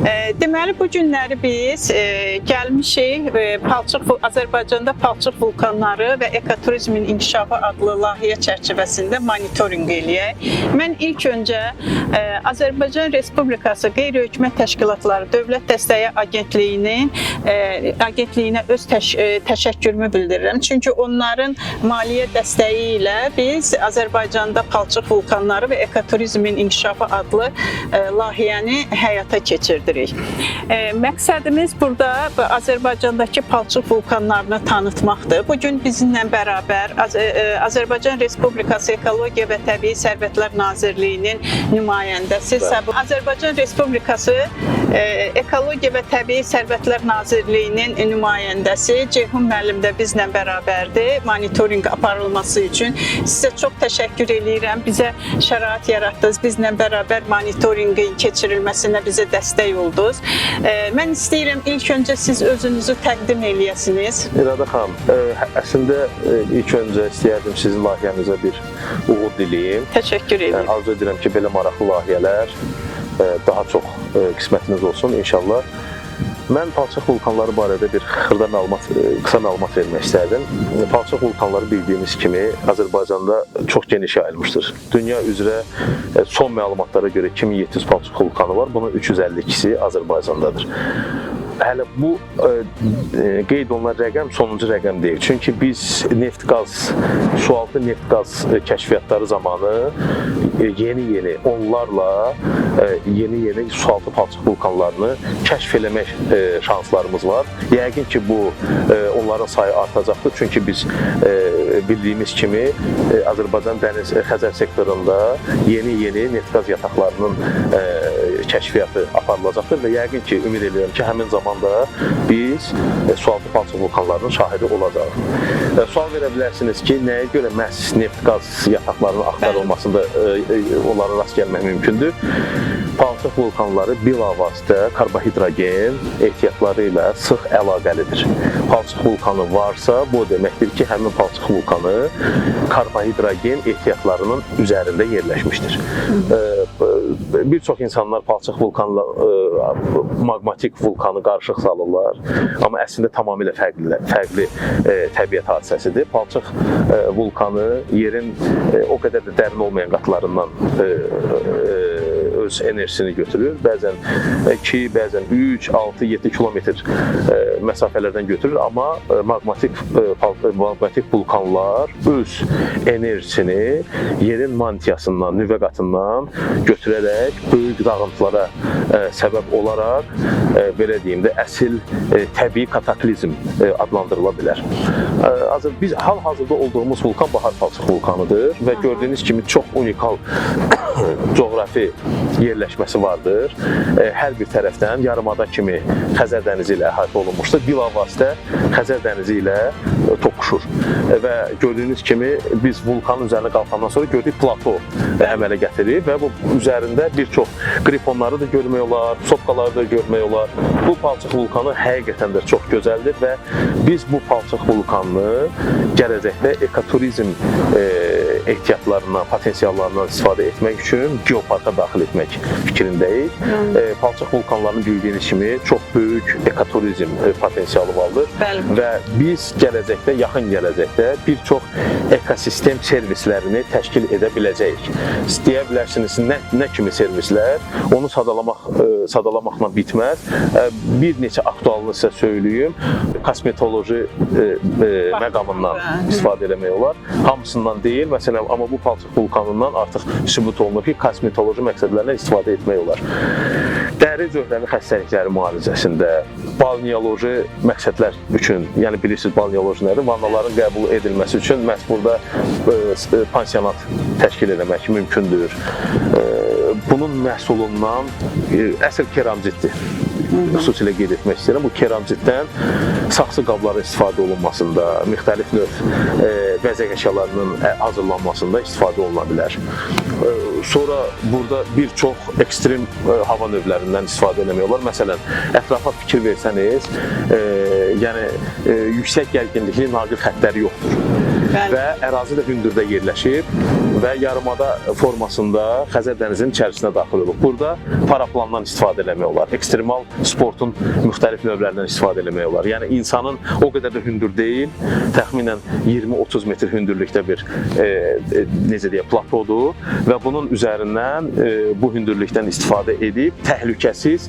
Deməli bu günləri biz gəlmişik palçıq Azərbaycanda palçıq vulkanları və ekoturizmin inkişafı adlı layihə çərçivəsində monitorinq eləyək. Mən ilk öncə Azərbaycan Respublikası Qeyri-hökumət Təşkilatları Dövlət Dəstəyi Agentliyinin agentliyinə öz təşəkkürümü bildirirəm. Çünki onların maliyyə dəstəyi ilə biz Azərbaycanda palçıq vulkanları və ekoturizmin inkişafı adlı layihəni həyata keçirdirik. Məqsədimiz burada bu Azərbaycandakı palçıq vulkanlarını tanıtmaqdır. Bu gün bizimlə bərabər Azərbaycan Respublikası Ekologiya və Təbii Sərvətlər Nazirliyinin nümayəndəsi Azərbaycan Respublikası Ekologiya və Təbii Sərvətlər Nazirliyinin nümayəndəsi Ceyhun müəllim də bizlə bərabərdir monitorinq aparılması üçün. Sizə çox təşəkkür eləyirəm. Bizə şərait yaratdınız. Bizlə bərabər monitorinqin keçirilməsinə bizə dəstək oldunuz. Mən istəyirəm ilk öncə siz özünüzü təqdim eləyəsiniz. İradə xanım, əslində ilk öncə istəyərdim sizin layihənizə bir uğur diləyim. Təşəkkür edirəm. Arzu edirəm ki, belə maraqlı layihələr daha çox qismətiniz olsun inşallah. Mən palçıq vulkanları barədə bir xırda məlumat, qısa məlumat vermək istərdim. Palçıq vulkanları bildiyimiz kimi Azərbaycanda çox geniş yayılmışdır. Dünya üzrə son məlumatlara görə 2700 palçıq vulkanı var. Bunun 352-si Azərbaycandadır. Hələ bu qeyd olunan rəqəm sonuncu rəqəm deyil. Çünki biz neft-qaz, sualtı neft-qaz kəşfiyyatları zamanı yeni-yeni onlarla yeni-yeni sualtı palçıq vulkanlarını kəşf eləmək şanslarımız var. Yəqin ki, bu onların sayı artacaqdır. Çünki biz bildiyimiz kimi Azərbaycan dəniz Xəzər sektorunda yeni-yeni neft-qaz yataqlarının kəşfiyyatı aparılacaqdır və yəqin ki, ümid edirəm ki, həmin zamanda biz sualtı palçıq vulkanlarının şahidi olacağıq. Sual verə bilərsiniz ki, nəyə görə məhz neft-qaz yataqlarının axtarılmasında onlara rast gəlmək mümkündür? Palçıq vulkanları bilavasitə karbohidrogen ehtiyatları ilə sıx əlaqəlidir. Palçıq vulkanı varsa, bu o deməkdir ki, həmin palçıq vulkanı karbohidrogen ehtiyatlarının üzərində yerləşmişdir. Bir çox insanlar palçıq vulkanla maqmatik vulkanı qarışıq salırlar, amma əslində tamamilə fərqli təbiət hadisəsidir. Palçıq vulkanı yerin o qədər də dərin olmayan qatlarından öz enerjisini götürür. Bəzən 2, bəzən 3, 6, 7 kilometr məsafələrdən götürür, amma maqmatik vulkanlar öz enerjisini yerin mantiyasından, nüvə qatından götürərək böyük dağıntılara səbəb olaraq belə deyim də əsil təbii kataklizm adlandırıla bilər. Biz hal-hazırda olduğumuz vulkan Bahar palçıq vulkanıdır və gördüyünüz kimi çox unikal coğrafi yerləşməsi vardır. Hər bir tərəfdən yarımada kimi Xəzər dənizi ilə əhatə olunmuşdur. Bilavasitə Xəzər dənizi ilə toqquşur. Və gördüyünüz kimi biz vulkanın üzərinə qalxandan sonra gördük plato əmələ gətirir və bu üzərində bir çox qrifonları da görmək olar, sopkaları da görmək olar. Bu palçıq vulkanı həqiqətən də çox gözəldir və biz bu palçıq vulkanını gələcəkdə ekoturizm ehtiyatlarından, potensiallarından istifadə etmək üçün geoparka daxil etmək fikrindəyik. Palçıq vulkanlarının bildiyiniz kimi çox böyük ekoturizm potensialı vardır. Bəli. Və biz gələcəkdə, yaxın gələcəkdə bir çox ekosistem servislərini təşkil edə biləcəyik. Siz deyə bilərsiniz, nə kimi servislər? Onu sadalamaqla bitməz. Bir neçə aktualını sizə söyləyim. Kosmetoloji məqamından istifadə eləmək olar. Hamısından deyil, məsələn, amma bu palçıq vulkanından artıq sübut olunur ki, kosmetoloji məqsədlərlə istifadə etmək olar. Dəri cöhrəvi xəstəlikləri müalicəsində, balneoloji məqsədlər üçün, yəni bilirsiniz balneoloji nədir? Vannaların qəbul edilməsi üçün məhz burada pansionat təşkil eləmək mümkündür. Bunun məhsulundan əsl keramzitdir. Xüsusilə qeyd etmək istəyirəm. Bu keramzitdən saxsı qabların istifadə olunmasında, müxtəlif növ bəzək əşyalarının hazırlanmasında istifadə oluna bilər. Sonra burada bir çox ekstrem hava növlərindən istifadə eləmək olar. Məsələn, ətrafa fikir versəniz, yəni yüksək gərginlikli naqil xəttləri yoxdur. Bəli. Və ərazi də hündürdə yerləşib Və yarımada formasında Xəzər dənizinin içərisinə daxil olub. Burada paraplandan istifadə eləmək olar. Ekstremal sportun müxtəlif növlərindən istifadə eləmək olar. Yəni insanın o qədər də hündür deyil, təxminən 20-30 metr hündürlükdə bir necə deyək, platodur və bunun üzərindən bu hündürlükdən istifadə edib təhlükəsiz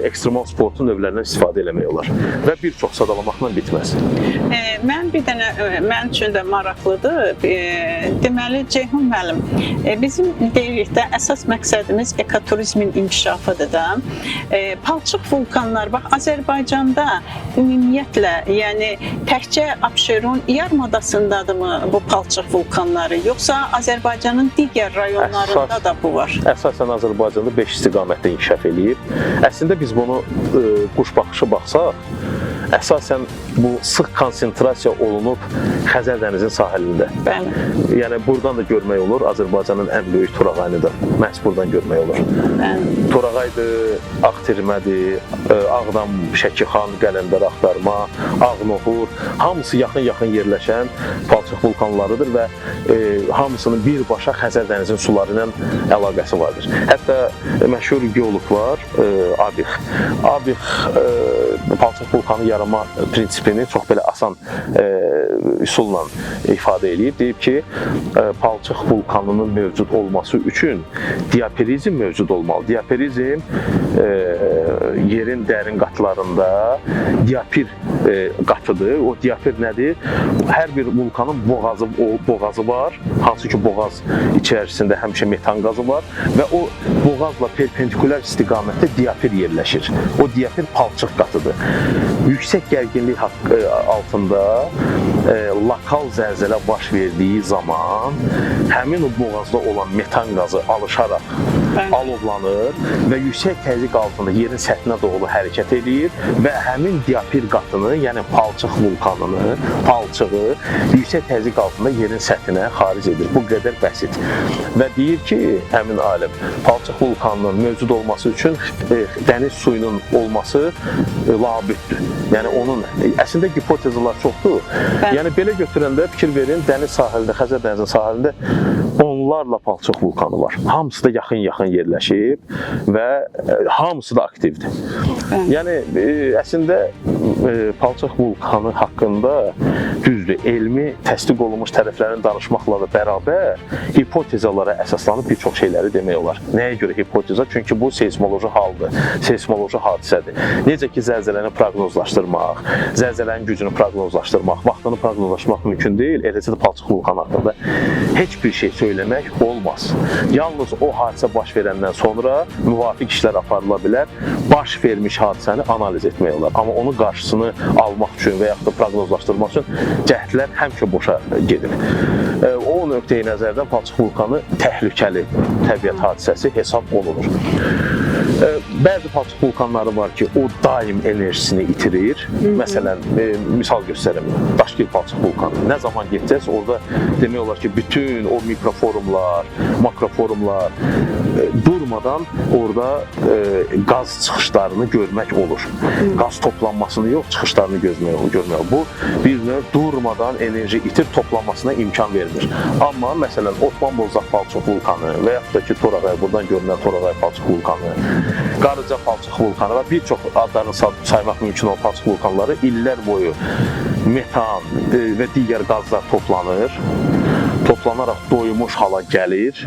ekstremal sportun növlərindən istifadə eləmək olar. Və bir çox sadalamaqla bitməz. Mən bir dənə mənim üçün də maraqlıdır. Deməli Ceyhun müəllim, bizim deyirik də əsas məqsədimiz ekoturizmin inkişafıdır da. Palçıq vulkanlar bax Azərbaycanda ümumiyyətlə, yəni təkcə Abşeron yarımadasındadırmı bu palçıq vulkanları, yoxsa Azərbaycanın digər rayonlarında da bu var? Əsasən Azərbaycanda 5 istiqamətdə inkişaf eləyib. Əslində biz bunu quş baxışı baxsaq, əsasən bu sıx konsentrasiya olunub Xəzər dənizinin sahilində. Bəli. Yəni buradan da görmək olur Azərbaycanın ən böyük Torağayını da məhz buradan görmək olur. Bəli. Torağaydır, Ağtirmədir, Ağdam, Şəkixan, Qələndər Axtarma, Ağnohur, hamısı yaxın-yaxın yerləşən palçıq vulkanlarıdır və hamısının birbaşa Xəzər dənizinin suları ilə əlaqəsi vardır. Hətta məşhur geoloq var, Abix. Abix palçıq vulkanı yaranma prinsipini çox belə asan üsulla ifadə eləyib. Deyib ki, palçıq vulkanının mövcud olması üçün diaperizm mövcud olmalı. Diaperizm yerin dərin qatlarında diapir qatıdır. O diapir nədir? Hər bir vulkanın boğazı, o boğazı var. Hansı ki boğaz içərisində həmişə metan qazı var və o boğazla perpendikulyar istiqamətdə diapir yerləşir. O diapir palçıq qatıdır. Yüksək gərginlik altında lokal zəlzələ baş verdiyi zaman həmin o boğazda olan metan qazı alışaraq alovlanır və yüksək təzyiq altında yerin səthinə doğru hərəkət eləyir və həmin diapir qatını, yəni palçıq vulkanını, palçığı yüksək təzyiq altında yerin səthinə xaric edir. Bu qədər bəsit. Və deyir ki, həmin alim, palçıq vulkanının mövcud olması üçün dəniz suyunun olması labüddür. Yəni onun əslində hipotezalar çoxdur. Bəli. Yəni belə götürəndə fikir verin, dəniz sahilində, Xəzər dənizinin sahilində onlarla palçıq vulkanı var. Hamısı da yaxın-yaxın yerləşib və hamısı da aktivdir. Bəli. Yəni əslində palçıq vulkanı haqqında düzdür, elmi təsdiq olunmuş tərəflərini danışmaqla da bərabər hipotezalara əsaslanıb bir çox şeyləri demək olar. Nəyə görə hipoteza? Çünki bu seismoloji haldır, seismoloji hadisədir. Necə ki zəlzələni proqnozlaşdırmaq, zəlzələnin gücünü proqnozlaşdırmaq, vaxtını proqnozlaşdırmaq mümkün deyil, eləcə də palçıq vulkanı haqqında heç bir şey söyləmək olmaz. Yalnız o hadisə baş verəndən sonra müvafiq işlər aparıla bilər, baş vermiş hadisəni analiz etmək olar. Amma onun qarşısını almaq üçün və yaxud da proqnozlaşdırmaq üçün cəhdlər həmişə boşa gedir. O nöqteyi nəzərdən palçıq vulkanı təhlükəli təbiət hadisəsi hesab olunur. Bəzi palçıq vulkanları var ki, o daim enerjisini itirir. Məsələn, misal göstərim, Daşgil palçıq vulkanı. Nə zaman getəcəz, orada demək olar ki, bütün o mikroforumlar, makroforumlar durmadan orada qaz çıxışlarını görmək olur. Qaz toplanmasını yox, çıxışlarını görmək olur. Bu bir növ durmadan enerji itir, toplanmasına imkan vermir. Amma məsələn, Osman Bozdağ palçıq vulkanı və yaxud da ki, Torağay, buradan görünən Torağay palçıq vulkanı, Qarıca palçıq vulkanı və bir çox adlarını saymaq mümkün olan palçıq vulkanları illər boyu metan və digər qazlar toplanır. Toplanaraq doymuş hala gəlir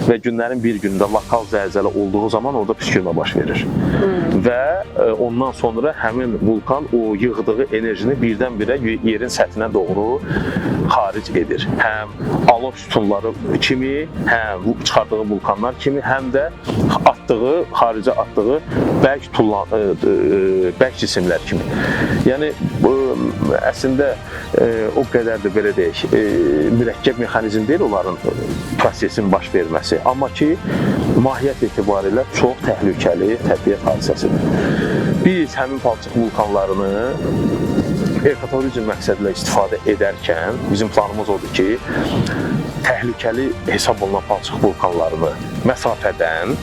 və günlərin bir günündə lokal zəlzələ olduğu zaman orada püskürmə baş verir. Və ondan sonra həmin vulkan o yığdığı enerjini birdən-birə yerin səthinə doğru xaric edir. Həm alov sütunları kimi, həm çıxardığı vulkanlar kimi, həm də atdığı, xaricə atdığı bərk bərk cisimlər kimi. Yəni bu əslində o qədər də belə deyək, mürəkkəb mexanizm deyil onların prosesin baş verməsi. Amma ki, mahiyyət etibarilə çox təhlükəli təbiət hadisəsidir. Biz həmin palçıq vulkanlarını ekoturizm məqsədi ilə istifadə edərkən bizim planımız odur ki, təhlükəli hesab olunan palçıq vulkanlarını məsafədən,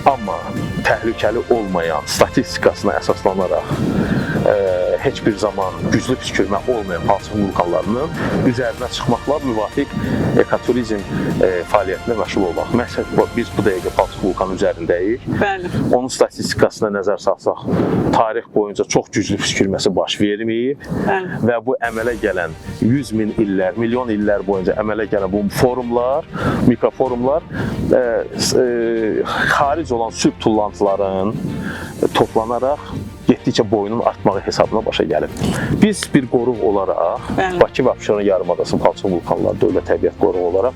amma təhlükəli olmayan statistikasına əsaslanaraq heç bir zaman güclü püskürmə olmayan palçıq vulkanlarının üzərinə çıxmaqla müvafiq ekoturizm fəaliyyətinə məşğul olmaq. Məsələn, biz bu dəqiqə palçıq vulkanı üzərindəyik. Bəli. Onun statistikasına nəzər salsaq, tarix boyunca çox güclü püskürməsi baş verməyib. Bəli. Və bu əmələ gələn 100 min illər, milyon illər boyunca əmələ gələn bu forumlar, mikroforumlar xaric olan süb tullantıların toplanaraq getdikcə boyunun artmağı hesabına başa gəlib. Biz bir qoruq olaraq, Bəli. Bakı və Abşeron yarımadası palçıq vulkanları dövlət təbiət qoruğu olaraq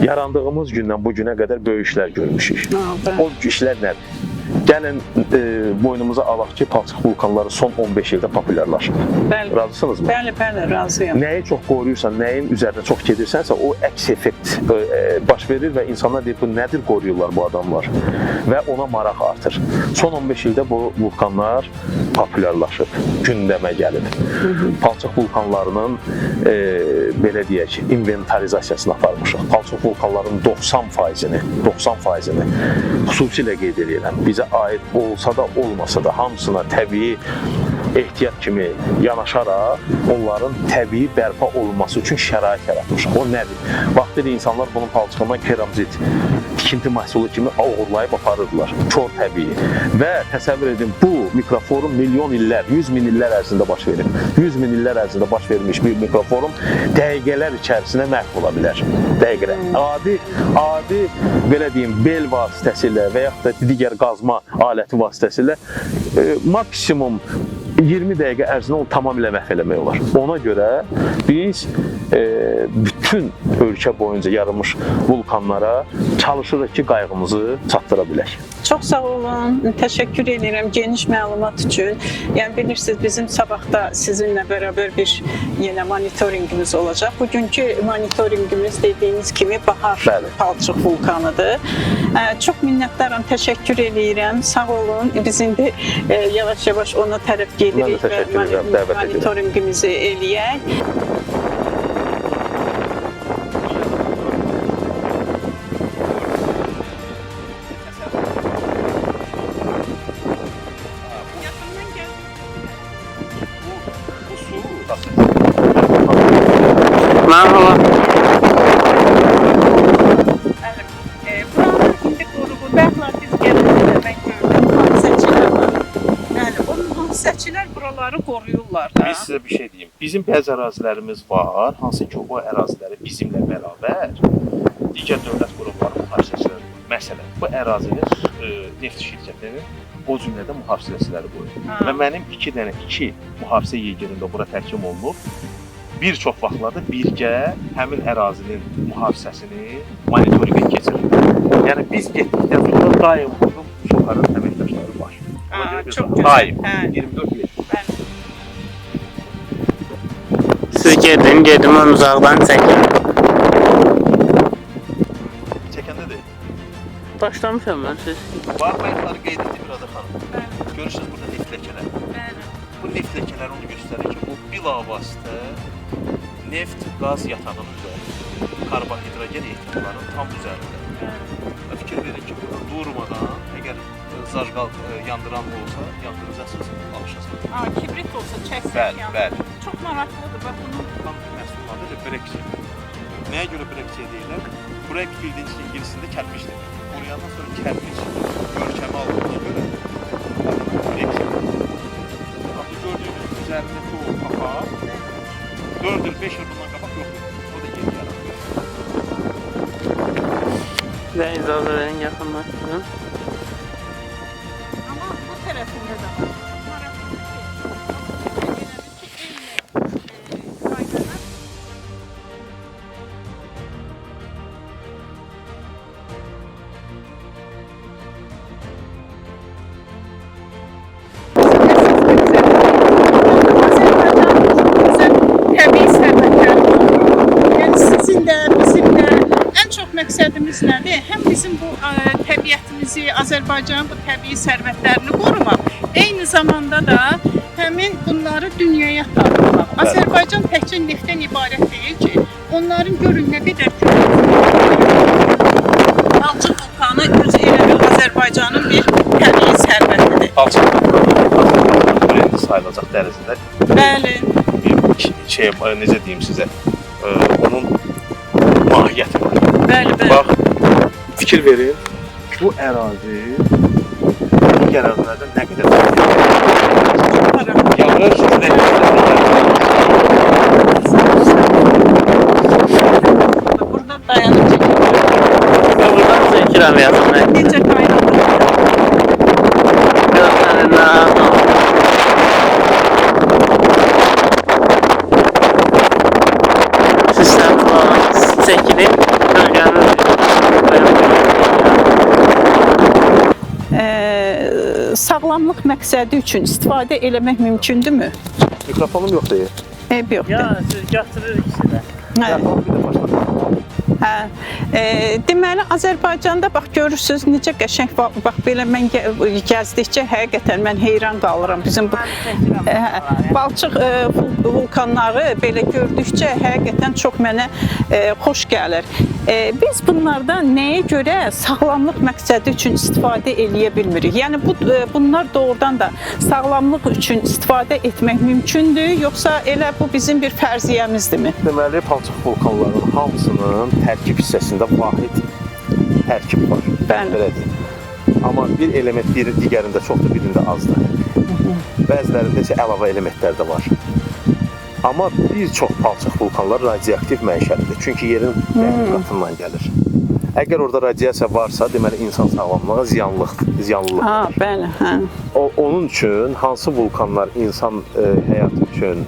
yarandığımız gündən bu günə qədər böyük işlər görmüşük. Bəli. O işlər nədir? Gəlin boynumuza alaq ki, palçıq vulkanları son 15 ildə populyarlaşıb. Bəli. Razısınızmı? Bəli, bəli, razıyam. Nəyi çox qoruyursan, nəyin üzərinə çox gedirsənsə, o əks effekt baş verir və insanlar deyir, bu nədir qoruyurlar bu adamlar? Və ona maraq artır. Son 15 ildə bu vulkanlar populyarlaşıb, gündəmə gəlib. Palçıq vulkanlarının belə deyək, inventarizasiyasını aparmışıq. Palçıq vulkanlarının 90%-ni, 90%-ni xüsusilə qeyd edirəm. Bizə aid olsa da, olmasa da hamısına təbii ehtiyat kimi yanaşaraq onların təbii bərpa olunması üçün şərait yaratmışıq. O nədir? Vaxtilə insanlar bunun palçığından keramzit tikinti məhsulu kimi oğurlayıb aparırdılar. Kor təbii. Və təsəvvür edin, bu mikroforum milyon illər, 100 min illər ərzində baş verib. 100 min illər ərzində baş vermiş bir mikroforum dəqiqələr içərisində məhv ola bilər. Dəqiqələr. Adi belə deyim, bel vasitəsilə və yaxud da digər qazma aləti vasitəsilə maksimum 20 dəqiqə ərzində onu tamamilə məhv eləmək olar. Ona görə biz bütün ölkə boyunca yaranmış vulkanlara çalışırıq ki, qayğımızı çatdıra bilək. Çox sağ olun. Təşəkkür edirəm geniş məlumat üçün. Yəni bilirsiniz, bizim sabah da sizinlə bərabər bir yenə monitorinqimiz olacaq. Bugünkü monitorinqimiz dediyiniz kimi Bahar Bəli. palçıq vulkanıdır. Çox minnətdaram, təşəkkür edirəm. Sağ olun. Biz indi yavaş-yavaş ona tərəf gedirik Mən də təşəkkür və edirəm, dəvət edirəm. monitorinqimizi eləyək. Yaxından gəl. Merhaba. Bəli. Buranın indi qoruğu, bəxtlər biz gələndə də mən gördüm, mühafizəçilər var. Bəli, o mühafizəçilər buraları qoruyurlar da. Biz sizə bir şey deyim. Bizim bəzi ərazilərimiz var, hansı ki, o əraziləri bizimlə bərabər digər dövlət qurumları mühafizəçiləri qoyur. Məsələn, bu ərazinin neft şirkətinin o cümlədən mühafizəçiləri qoyur. Ha. Və mənim iki mühafizə yegerində bura təhkim olunub. Bir çox vaxtlarda birgə həmin ərazinin mühafizəsini monitorinqə keçirir. Yəni biz getdikdən sonra daim burada SOCAR-ın əməkdaşları var. Ona görə biz Çox gözəl. Daim Hə. 24 il. Bəli. Siz gedin, gedim mən uzaqdan çəkim. Çəkəndə də Başlamışam mən siz. Var bayaqları qeyd etdi Miradə xanım. Bəli. Görürsünüz burada neft ləkələri. Bəli. Bu neft ləkələri onu göstərir ki, bu bilavasitə neft, qaz yatağının üzərində, karbohidrogen ehtiyatlarının tam üzərində. Və fikir verin ki, burada durmadan əgər zajqal yandıran olsa, yandıracaqsınız, alışasınız. Kibrit olsa çəksək Bəli, yanır. bəli. Çox maraqlıdır bax bunun. Tam məhsulun adı da breksiya. Nəyə görə breksiya deyirlər? Brek bildiyiniz kimi ingilisində kərpic demək. Quruyandan sonra kərpic görkəmi aldığına görə adına breksiya. Bax, bu gördüyünüz üzərindəki o papaq 4 il, 5 il bundan qabaq yox idi. O da yeni yarandı. Və icazə verin yaxınlaşsın. Amma bu tərəfində də var. Çox maraqlıdır ki, elə bil ki, eyni qaydada. Azərbaycanın çox gözəl təbii sərvətləri var. Yəni sizin də, bizim də ən çox məqsədimiz nədir? Həm bizim bu təbiətimizi, Azərbaycanın bu təbii sərvətlərini qorumaq, eyni zamanda da həmin bunları dünyaya tanıtmaq. Azərbaycan təkcə neftdən ibarət deyil ki, onların görün nə qədər Palçıq vulkanı özü elə bil Azərbaycanın bir təbii sərvətidir. Palçıq vulkanı Azərbaycanın brendi sayılır. sayılacaq dərəcədə Bəli. bir şey, necə deyim sizə, onun mahiyyəti var. Bəli, bəli. Bax, fikir verin, bu ərazi digər ərazilərdən nə qədər fərqlidir. Yağış küləklərdən Burada dayanıb çəkirəm. Ben buradan çəkirəm yaxınlaşdım. Necə qaynadı? Gözlərin narahat olma. Sistem falan çəkilib, kölgənin Sağlamlıq məqsədi üçün istifadə eləmək mümkündürmü? Mikrofonum yox deyir. Eyb yoxdur. Ya siz gətirir ikisi də. Hə. Bir də başla. Hə. Deməli Azərbaycanda bax görürsüz necə qəşəng bax belə mən gəzdikcə həqiqətən mən heyran qalıram. Bizim bu palçıq vulkanları belə gördükcə həqiqətən çox mənə xoş gəlir. Biz bunlardan nəyə görə sağlamlıq məqsədi üçün istifadə eləyə bilmirik? Yəni bu bunlar doğrudan da sağlamlıq üçün istifadə etmək mümkündür, yoxsa elə bu bizim bir fərziyyəmizdirmi? Deməli, palçıq vulkanlarının hamısının tərkib hissəsində vahid tərkib var. Bəli. Belə deyim. Amma bir element biri digərində çoxdur, birində azdır. Bəzilərində isə əlavə elementlər də var. Amma bir çox palçıq vulkanlar radioaktiv mənşəlidir. Çünki yerin dərin qatından gəlir. Əgər orada radiasiya varsa, deməli insan sağlamlığına ziyanlılıq. Ha, bəli, hə. Onun üçün hansı vulkanlar insan həyatı üçün,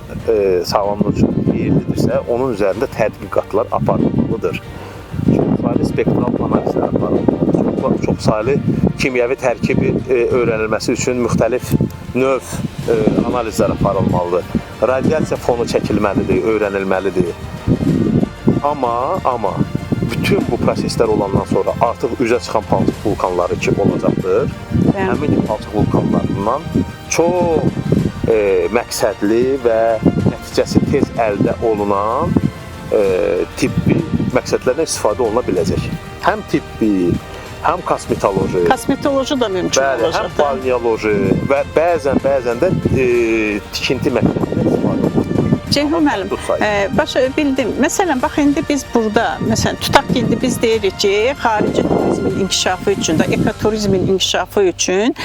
sağlamlıq üçün xeyirlidirsə, onun üzərində tədqiqatlar aparılmalıdır. Çoxsaylı spektral analizlər aparılmalıdır. Çoxsaylı kimyəvi tərkibi öyrənilməsi üçün müxtəlif növ analizlər aparılmalıdır. Radiasiya fonu çəkilməlidir, öyrənilməlidir. Amma bütün bu proseslər olandan sonra artıq üzə çıxan palçıq vulkanları ki olacaqdır. Bəli. Həmin palçıq vulkanlarından çox məqsədli və nəticəsi tez əldə olunan tibbi məqsədlərlə istifadə oluna biləcək. Həm tibbi, həm kosmetoloji, Kosmetoloji da mümkün bəli, həm olacaq. balneoloji və bəzən də tikinti məqsədində istifadə olunur. Ceyhun müəllim, Tutsaydı. başa bildim. Məsələn, bax indi biz burada, məsələn, tutaq ki, indi biz deyirik ki, xarici turizmin inkişafı üçün də, ekoturizmin inkişafı üçün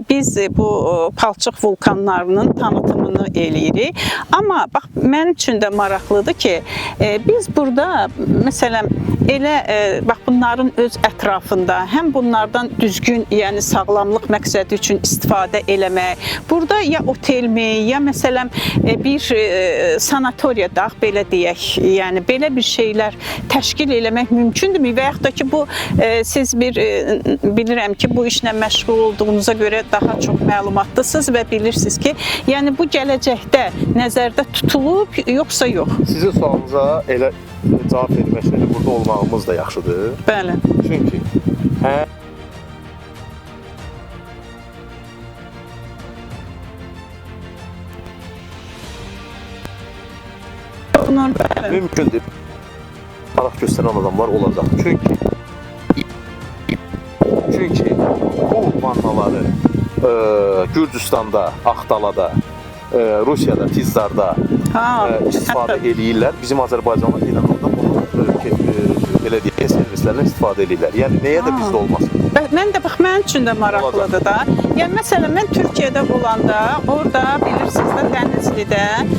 biz bu palçıq vulkanlarının tanıtımını eləyirik. Amma bax mənim üçün də maraqlıdır ki, biz burada məsələn elə bax bunların öz ətrafında həm bunlardan düzgün, yəni sağlamlıq məqsədi üçün istifadə eləmək. Burada ya otelmi, ya məsələn bir sanatoriya da belə deyək, yəni belə bir şeylər təşkil eləmək mümkündürmü? Və yaxud da ki bu siz bir bilirəm ki, bu işlə məşğul olduğunuza görə daha çox məlumatlısınız və bilirsiniz ki, yəni bu gələcəkdə nəzərdə tutulub yoxsa yox? Sizin sualınıza elə cavab vermək üçün elə burada olmağımız da yaxşıdır. Bəli. Çünki hə Bunun bəli. mümkündür. Maraq göstərən adamlar olacaq. Çünki bu vannaları Gürcüstanda, Axtalada, Rusiyada, Tizdarda Ha, istifadə hətta- eləyirlər. Bizim Azərbaycanlı İranda bunu belə deyək, servislərdən istifadə eləyirlər. Yəni nəyə də Ha. bizdə olmasın. Mən də bax mənim üçün də maraqlıdır da. Yəni məsələn mən Türkiyədə olanda orada bilirsiniz də Dənizlidə